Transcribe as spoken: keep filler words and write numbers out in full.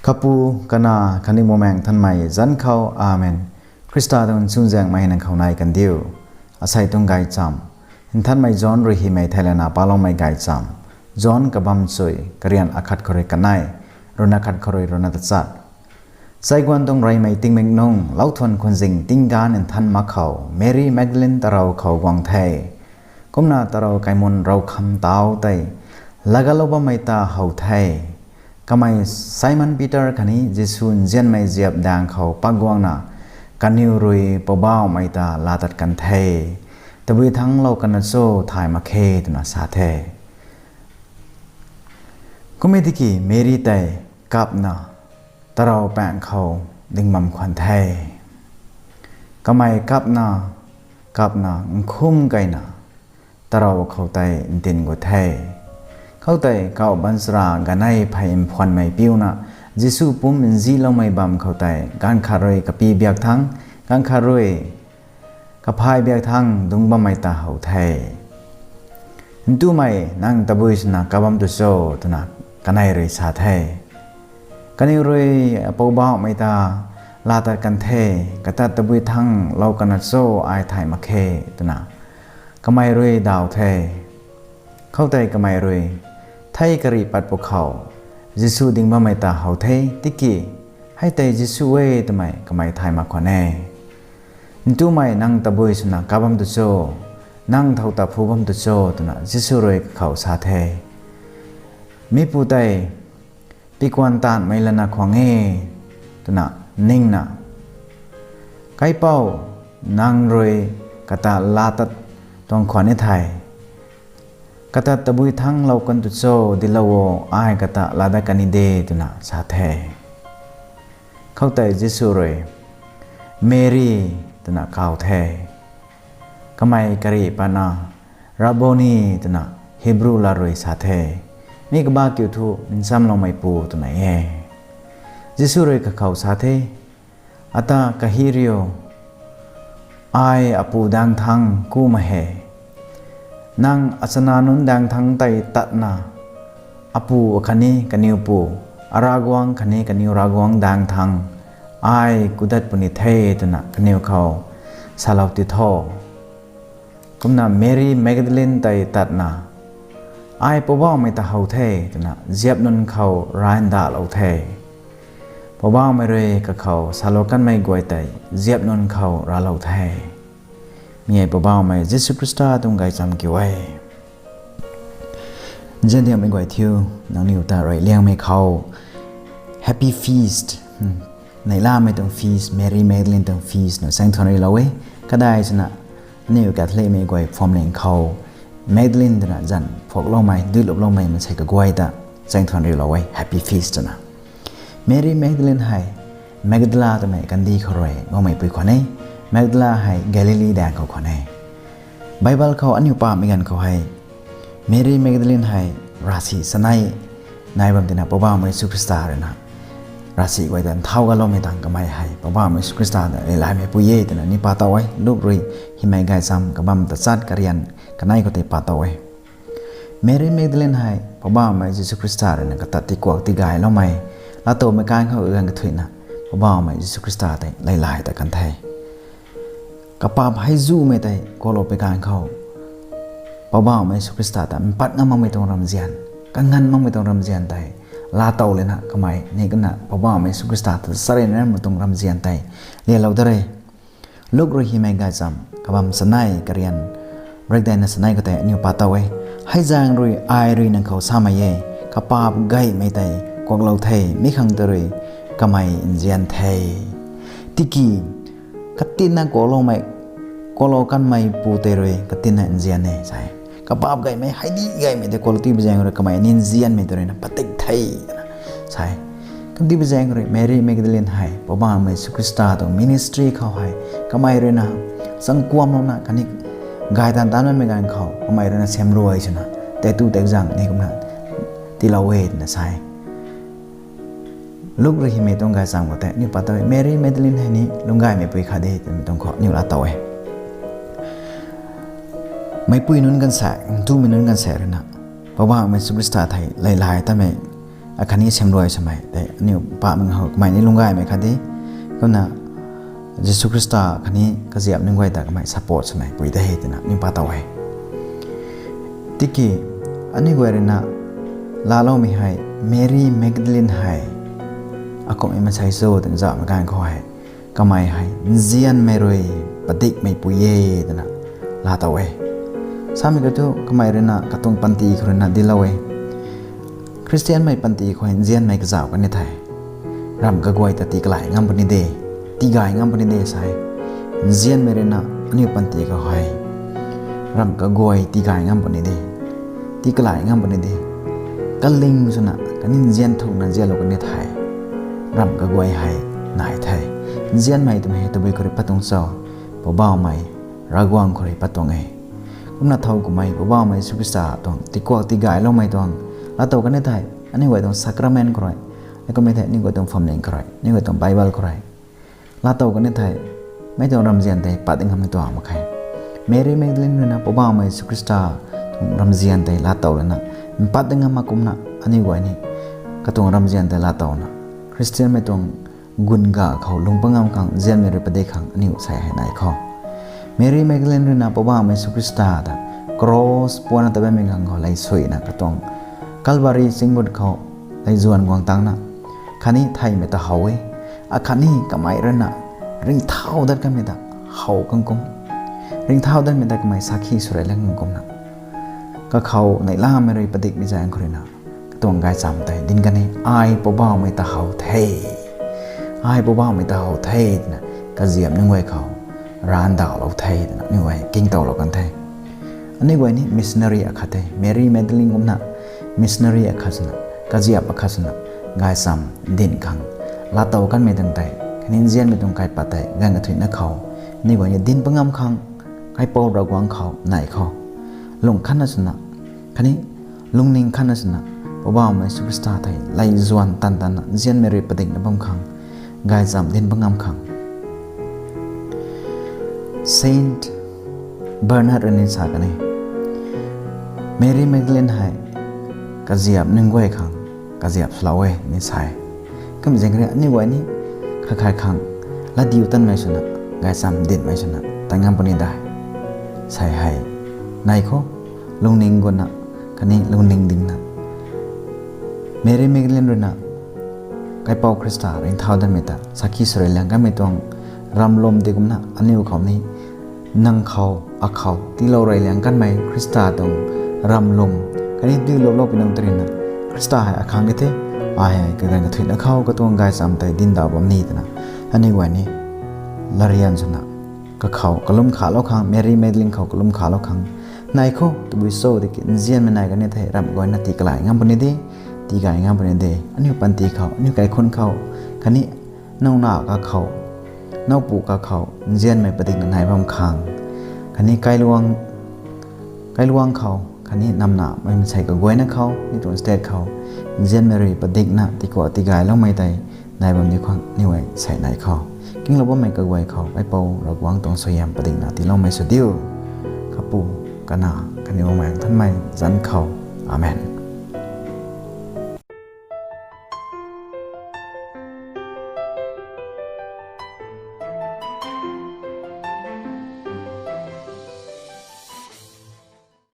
Kapu, Kanac khatni Bumaengh Nthanmei zanc khou, Amen. Khrista tuang chuzaenghmei nang khou nai kandiu. Asei tuang gaychamv, Nthanmei John rui hymei theilana paloumei gaychamv. John kabamv chui, karian akhat khou rui kanei, ruhna khat khou rui ruhna tachat. Saiguan tuang reymei tingmik nung, lauthwan khwanzing tingganv nthan mak khou, Meri Magdalen tarou khou guang the. Kumna tarou kaimun ravkham tau tei lagatlou bammei ta how the. Kamei Simon Peter khatni Jisu nzianmei ziap daeng khou paguangna, kaniw rui Poubauhmei ta laatat kan the. Tabui thanglou kana cho thay mak khe twna sa the. Kum e tiki Meri tei kapna tarou paengc khou ding bam khwan the. Kamei kapna, kapna nkhum keyna tarou khou tei ntin gu the. Khoutei kauh baanchara ganei phey mphuanmei piuna Jisu pumc nziloumei bam khou tei ganv khat rui kapi biak thangc, ganv khat rui kaphay biak thangc dungc bammei ta how the. Ntumei, nang tabui swna kap bam tu cho? twna kanei rui sa the. Kaniw rui Poubauhmei ta laatat kan the, katat tabui thanglou kana cho ai thay mak khe, twna kamei rui daw the. Khoutei kamei rui thei karih pat pwkhou Jisu ding bammei ta how the, tiki hei tei Jisu e twmei kamei thay mak khwan e. Ntumei, nang tabui swna kap bam tu cho? Nang thow ta phu bam tu cho? twna Jisu rui kakhou sa the. Mipu tei pikuan taanvmei lana khwan e, twna ningna, Kaipouc, nang rui kata laatat tuang khwan e thei, kata tabui thanglou kan tu cho? Dilou o, ai kata laadat kan ni de, twna sa the. Khoutei Jisu rui, Meri, twna kaw the. Kamei karih patna, Rabboni, twna Hebrew lat rui sa the. Mi kaba kiu thu nchamloumeipu twna e. Jisu rui kakhou sa the, Ata kahi riu, ai Apu daeng thangc kumei he. Nang achana nunc daeng thangc tei tatna, Apu khatni kaniw Pu, Aravguangc khatni kaniw Ravguangc daeng thangc ai kudat puni the, twna kaniw khou salou ti tho. Kumna Meri Magdalen tei tatna, Ai Poubauhmei ta how the, twna ziap nunc khou ryandahlou the. Poubauhmei rui kakhou salou kanmei guay tei ziap nunc khou ralou the. Mi hei Poubauhmei Jisu Khrista tuang gaychamv kiu e. Nziandiangmei guay thiu, nangniw ta rui liangmei khou Happy Feast, neihlamei tuang feast, Meri Magdalen tuang feast na chaeng thuan rilou e. Kadai swna aniw Catholicmei guay phuamling khou Magdalen twna zanc phuakloumei, duiluploumei maansei kaguay ta chaeng thuan rilou e, Happy Feast twna. Meri Magdalen hei Magdala twmei kandih khou rui guangmeipui khwan e. Magdala hei Galili daeng khou khwan e. Bible khou aniw pamei ganv khou hei Meri Magdalen hei ravsic chanei nai bam tina Poubauhmei Jisu Khrista ruina ravsic guay ta nthau galoumei tang kamei hei Poubauhmei Jisu Khrista ta leilaimeipui e twna ni pa tow e. Luk rui hymei gaychamv kabamv tachat karian kanei khou tei pa tow e. Meri Magdalen hei Poubauhmei Jisu Khrista ruina kata tikuak tigayloumei, laatowmei kan khou ganv kathuina Poubauhmei Jisu Khrista tei leilay ta kan the. Kapaap hei zumei tei kuaklou pui kan khou Poubauhmei Jisu Khrista ta mpat ngam makmei tuang ramzian, kanganv makmei tuang ramzian tei laatow lana kamei ni kana Poubauhmei Jisu Khrista ta charynmei tuang ramzian tei lelou da re. Luk rui hymei gaychamv kabamv chanei karian breakdaina chanei khou tei aniw pa tow e. Hei zaeng rui ai rui nang khou samei e, kapaap gaymei tei kuaklou the, mi khang ta rui kamei nzian the. Tiki katinna kuakloumei, kuaklou kanmeipu tei rui katinna nzian e sa e. Kapaap gaymei, hei di gaymei tei kuaklou tibi zaeng rui kamei ni nzianmei ta ruina patik the twna sa e. Kumtibi zaeng rui Meri Magdalen hei Poubauhmei Jisu Khrista tuang ministry khou hei kamei ruina changkuamlouna khatni gay taanv taanmei ganv khou kamei ruina semruai swna taektw taekzang ni kumna tiilou e twna sa e. Luk rui hymei tuang gaychamv khou tei aniw pa tow e, Meri Magdalen hei ni lungcgaymeipui khat de twmei tuang khou aniw laatow e. Meipui nunc gaanvsaekc, ntumei nunc gaanvsaekc ruina Poubauhmei Jisu Khrista thei leilay tamei akhatni siamruai swmei tei aniu pamei khou kamei ni lungc gaymei khat de. Kumna Jisu Khrista khatni kaziap nunc guay ta kamei support swmei pui de twna aniu pa tow e. Tiki aniu guay ruina laaloumei hei Mary Magdalene hei akumhmei maansei cho twna zauhmei ganv khou hei kamei hei nzianmei rui padikmei pui e twna laatow e. Samei khou thu kamei ruina katuang panty khou ruina dinclou e. Khristianmei panty khou hei nzianmei kazauh kan ni thei, ramh kaguay ta tii kalai ngam puni de, tii gay ngam puni de sa e. Nzianmei ruina aniu panty khou hei ramh kaguay tii gay ngam puni de, tii kalai ngam puni de. Kaling swna khatni nzian thukna nzianlou kan ni thei, ramh kaguay hei nai the. Nzianmei twmei hei tabui khou rui pat tuang cho? Poubauhmei Ravguangc khou rui pat tuang e. Kumna thow kummei Poubauhmei Jisu Khrista tuang tiikuak tigayloumei tuang laatow kan ni thei, aniu guay tuang sacrament khou rui, kumna thei aniu guay tuang phuamling khou rui, aniu guay tuang Bible khou rui laatow kan ni thei, mei tuang ramzian tei pat ding hamhmei tuang mak khe. Mary Magdalene ruina Poubauhmei Jisu Khrista tuang ramzian tei laatow lana mpat ding hamh mak kumna aniu guay ni katuang ramzian tei laatowna Khristianmei tuang gun ga khou lung pat ngam khang nzianmei rui padik khang aniu sei hei nai khou. Mary Magdalene ruina Poubauhmei Jisu Khrista ta cross puanna ta bammei ganv khou lei suina katuang Calvary chyngbut khou lei zuan guang tangna khatni theihmei ta how e. Akhatni kamei ruina ringcthau dat kanmei ta how kan kum, ringcthau datmei ta kamei sakhi swrei lan kan kumna kakhou neihlamei rui padikmei zaeng khou ruina katuang gaychamv tei dinc kan e. Ai Poubauhmei ta how the, ai Poubauhmei ta how the twna kaziap nunc guay khou randauhlou the twna aniu guay ningtowlou kan the. Aniu guay ni missionary akhat the, Mary Magdalene kumna missionary akhat swna, kaziap akhat swna gaychamv dinc khang laatow kanmei tuang tei khatni nzianmei tuang kaipat tei ganv kathuicna khou aniu guay ni dinc pat ngam khang kaipouc Ravguangc khou nai khou lung khatna swna khatni lungning khatna swna Poubauhmei Jisu Khrista tei lei zuan tan tanna nzianmei rui padikna bam khang gaychamv dinc pat ngam khang Saint Bernard rui ni sa kan e, Mary Magdalene hei kaziap nunc guay khang kaziap swlou e ni sa e. Kum zaeng rui aniu guay ni khat khat khang latdiutatmei swna, gaychamv dincmei swna tan ngam puni de sei hei nai khou lungning gutna khatni lungning dingna Mary Magdalene ruina kaipouc Khrista ringcthau datmei ta sakhi swrei lan kanmei tuang ramlwm ti kumna aniu khou ni nang khou, akhou tiilou rey liang kanmei Khrista tuang ramlwm khatni duiluplou pi nunc ta ruina Khrista hei akhang di the, ai hei kaganv kathuicna khou katuang gaychamv tei dincdauh bam ni twna aniu guay ni latryan swna kakhou kalum khalou khang, Mary Magdalene khou kalum khalou khang nai khou tabui cho tiki nzianmei nai kan ni thei ramh guayna tii kalai ngam puni de, tii gay ngam puni de. Aniu panty khou, aniu kaikhunc khou khatni nowna kakhou, nowpu kakhou nzianmei padikna nai bam khang khatni kailuang khou khatni namna mei maansei kaguayna khou, ni tuang state khou nzianmei rui padikna tiikuak tigayloumei tei nai bam di khang aniu guay sei nai khou kinglou bammei kaguay khou kaipouc Ravguangc tuang suaihiam padikna tiiloumei sw diu. Kapu, Kanac khatni Bumaengh Nthanmei zanc khou. Amen.